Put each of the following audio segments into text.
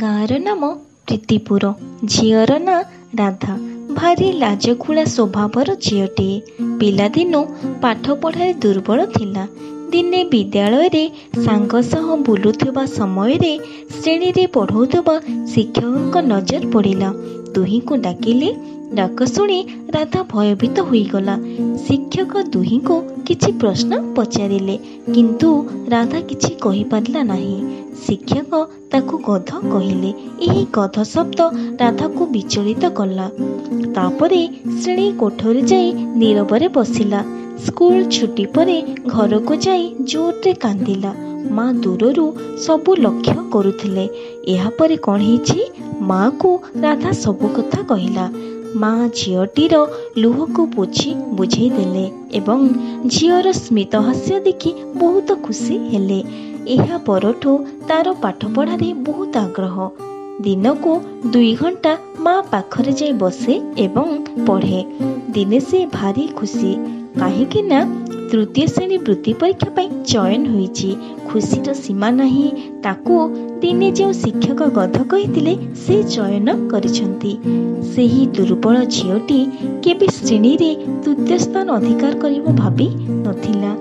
ଗାଁର ନାମ ପ୍ରୀତିପୁର। ଝିଅର ନାଁ ରାଧା। ଭାରି ଲାଜକୁଳା ସ୍ୱଭାବର ଝିଅଟିଏ। ପିଲାଦିନୁ ପାଠପଢ଼ାରେ ଦୁର୍ବଳ ଥିଲା। ଦିନେ ବିଦ୍ୟାଳୟରେ ସାଙ୍ଗ ସହ ବୁଲୁଥିବା ସମୟରେ ଶ୍ରେଣୀରେ ପଢ଼ଉଥିବା ଶିକ୍ଷକଙ୍କ ନଜର ପଡ଼ିଲା। ଦୁହିଁଙ୍କୁ ଡାକିଲେ। ଡାକ ଶୁଣି ରାଧା ଭୟଭୀତ ହୋଇଗଲା। ଶିକ୍ଷକ ଦୁହିଁଙ୍କୁ କିଛି ପ୍ରଶ୍ନ ପଚାରିଲେ, କିନ୍ତୁ ରାଧା କିଛି କହିପାରିଲା ନାହିଁ। ଶିକ୍ଷକ ତାକୁ ଗଧ କହିଲେ। ଏହି ଗଧ ଶବ୍ଦ ରାଧାକୁ ବିଚଳିତ କଲା। ତାପରେ ଶ୍ରେଣୀ କୋଠରୀ ଯାଇ ନୀରବରେ ବସିଲା। ସ୍କୁଲ ଛୁଟି ପରେ ଘରକୁ ଯାଇ ଜୋରରେ କାନ୍ଦିଲା। ମା ଦୂରରୁ ସବୁ ଲକ୍ଷ୍ୟ କରୁଥିଲେ। ଏହାପରେ କ'ଣ ହେଇଛି? ମାଆକୁ ରାଧା ସବୁ କଥା କହିଲା। ମା ଝିଅଟିର ଲୁହକୁ ପୋଛି ବୁଝେଇ ଦେଲେ ଏବଂ ଝିଅର ସ୍ମିତହାସ୍ୟ ଦେଖି ବହୁତ ଖୁସି ହେଲେ। ଏହା ପରଠୁ ତାର ପାଠପଢ଼ାରେ ବହୁତ ଆଗ୍ରହ। ଦିନକୁ 2 ଘଣ୍ଟା ମା ପାଖରେ ଯାଇ ବସେ ଏବଂ ପଢ଼େ। ଦିନେ ସେ ଭାରି ଖୁସି, କାହିଁକି ନା ତୃତୀୟ ଶ୍ରେଣୀ ବୃତ୍ତି ପରୀକ୍ଷା ପାଇଁ ଚୟନ ହୋଇଛି। ଖୁସିର ସୀମା ନାହିଁ। ତାକୁ ଦିନେ ଯେଉଁ ଶିକ୍ଷକ ଗଧ କହିଥିଲେ, ସେ ଚୟନ କରିଛନ୍ତି। ସେହି ଦୁର୍ବଳ ଝିଅଟି କେବେ ଶ୍ରେଣୀରେ ତୃତୀୟ ସ୍ଥାନ ଅଧିକାର କରିବ ଭାବି ନଥିଲା।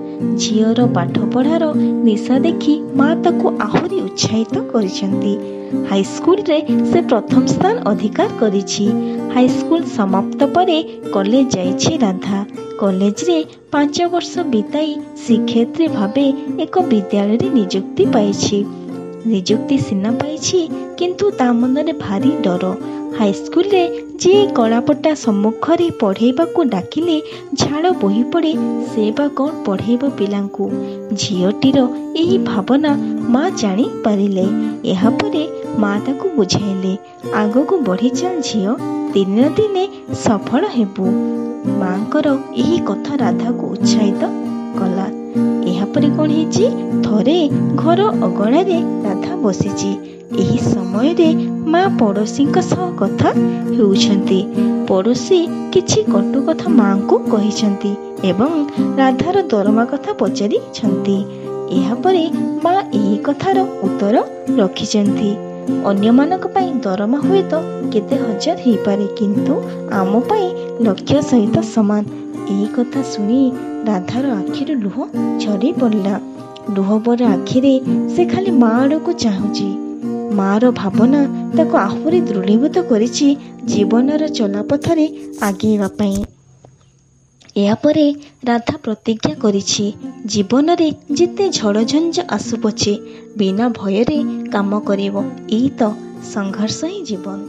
ଝିଅର ପାଠପଢ଼ାର ନିଶା ଦେଖି ମା ତାକୁ ଆହୁରି ଉତ୍ସାହିତ କରିଛନ୍ତି। ହାଇସ୍କୁଲରେ ସେ ପ୍ରଥମ ସ୍ଥାନ ଅଧିକାର କରିଛି। ହାଇସ୍କୁଲ ସମାପ୍ତ ପରେ କଲେଜ ଯାଇଛି ରାଧା। କଲେଜରେ 5 ବର୍ଷ ବିତାଇ ଶିକ୍ଷୟିତ୍ରୀ ଭାବେ ଏକ ବିଦ୍ୟାଳୟରେ ନିଯୁକ୍ତି ପାଇଛି। ନିଯୁକ୍ତି ସିନା ପାଇଛି, କିନ୍ତୁ ତା ମନରେ ଭାରି ଡର। ହାଇସ୍କୁଲରେ ଯିଏ କଳାପଟା ସମ୍ମୁଖରେ ପଢ଼େଇବାକୁ ଡାକିଲେ ଝାଳ ବୋହି ପଡ଼େ, ସେ ବା କ'ଣ ପଢ଼େଇବ ପିଲାଙ୍କୁ? ଝିଅଟିର ଏହି ଭାବନା ମା ଜାଣିପାରିଲେ। ଏହାପରେ ମା ତାକୁ ବୁଝାଇଲେ, ଆଗକୁ ବଢ଼ି ଚାଲ ଝିଅ, ଦିନେ ନା ଦିନେ ସଫଳ ହେବୁ। ମାଙ୍କର ଏହି କଥା ରାଧାକୁ ଉତ୍ସାହିତ କଲା। ଏହାପରେ କ'ଣ ହେଇଛି? ଥରେ ଘର ଅଗଣାରେ ରାଧା ବସିଛି। ଏହି ସମୟରେ ମା ପଡ଼ୋଶୀଙ୍କ ସହ କଥା ହେଉଛନ୍ତି। ପଡ଼ୋଶୀ କିଛି କଟୁ କଥା ମାଙ୍କୁ କହିଛନ୍ତି ଏବଂ ରାଧାର ଦରମା କଥା ପଚାରିଛନ୍ତି। ଏହାପରେ ମା ଏହି କଥାର ଉତ୍ତର ରଖିଛନ୍ତି, ଅନ୍ୟମାନଙ୍କ ପାଇଁ ଦରମା ହୁଏତ କେତେ ହଜାର ହେଇପାରେ, କିନ୍ତୁ ଆମ ପାଇଁ ଲକ୍ଷ ସହିତ ସମାନ। ଏହି କଥା ଶୁଣି ରାଧାର ଆଖିରୁ ଲୁହ ଝରି ପଡ଼ିଲା। ଲୁହ ଭରା ଆଖିରେ ସେ ଖାଲି ମା ଆଡ଼କୁ ଚାହୁଁଛି। ମାର ଭାବନା ତାକୁ ଆହୁରି ଦୃଢ଼ୀଭୂତ କରିଛି ଜୀବନର ଚଲାପଥରେ ଆଗେଇବା ପାଇଁ। ଏହାପରେ ରାଧା ପ୍ରତିଜ୍ଞା କରିଛି, ଜୀବନରେ ଯେତେ ଝଡ଼ଝଞ୍ଜ ଆସୁ ପଛେ ବିନା ଭୟରେ କାମ କରିବ। ଏଇ ତ ସଂଘର୍ଷ ହିଁ ଜୀବନ।